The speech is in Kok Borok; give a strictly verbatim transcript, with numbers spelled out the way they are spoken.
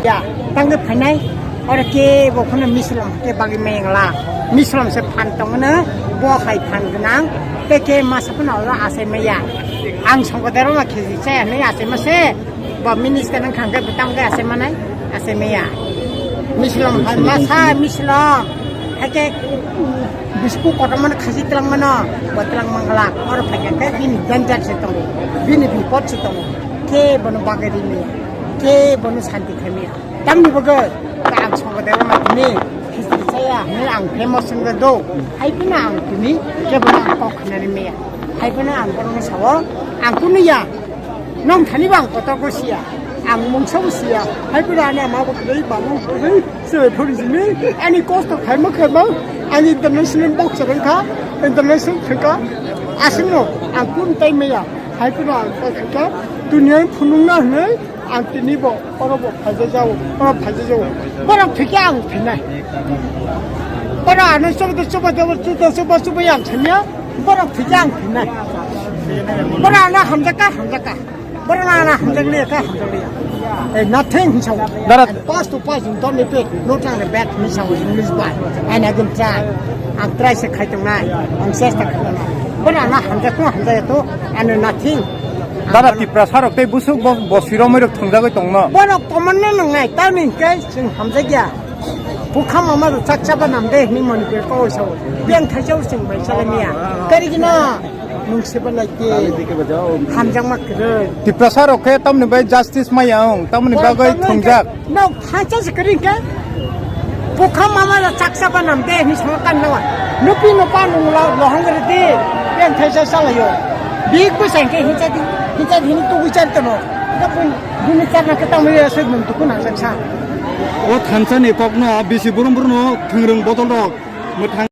Ya, tangwi phainai, oro ke bo kheno mislom ke bagwi mengla. Mislom se phan tongno, bo hai phan gwnang, te ke masa phano oro asai maya. Ang songko dero ma khesi chaya hinwi asai mase, bo minister nang khangke bwtang ke asai manai, asai maya. Mislom hai masa mislom, hai ke bisku kotormano khasi twlang mano, bo twlang mangla, oro phaikha ke bini danger se tongo, bini bipod se tongo, ke bono bagwi ri maya, ke bono santi khai maya. Tamni bagwi ta ang songko dero ma tini khichdi chaya hinwi ang famous wngkha do. Hai phano ang tini kebo ang kok khnani maya. Hai phano ang borokno sao ang kunu ya. Nong thani bang kotor ko siya. Ang mungsa bo siya. Hai phano ani ama bo kwrwi bang kwrwi se phuri jini. Ani kosto khaima khaima ani international boxer wngkha. International thangkha. Aswkno ang kun tai maya. Hai phano ang ta thangkha. Dunia phunukna hinwi Ang tini bo, oro bo phaijak jago, oro phaijak jago. Borok thwikhe ang thinai. Oro ano chubachu chubachu chubachu chubachu yang thanya. Borok thwikhe ang thinai. Oro ano hamjakka hamjakka. Borok ano hamjakliya kha hamjakliya. Eh, nothing hinwi sao. Dara. And pass to pass in don't repeat. No turn back hinwi sao English bai. And again try. Ang try se khai tongnai. Ang chesta khai tongnai. Borok ano hamjakma hamjakya to. And nothing. Dada Tiprasa rok tei busuk bo, bo siromoi rok thwngjagwi tongno. Borok komonno nwngnai, tamni hwnkhe chwng hamjakya. Bukha mama rok chak chaba nam de hwnwi Manipur kok sao. Biyang thaisao chwng bai chalamiya. Karigino nwng seba lai de. Hamjakma kwrwi. Tiprasa rok khe tamni bai justice maya wng, tamni bagwi thwngjak. Nok thansa se kering ke. Bukha mama la chaksa banam de ni sama kan nawa. Nupi no pa nung la lohang re de. Pen thaisa salayo. Big bu sang ke hincha di. Hincha di ni tu wichar tano. Da pun duni char na ketang me se nung tu kuna saksa. O thansa ni kok no bisi burum burum no thingrung botol rok. Mwthang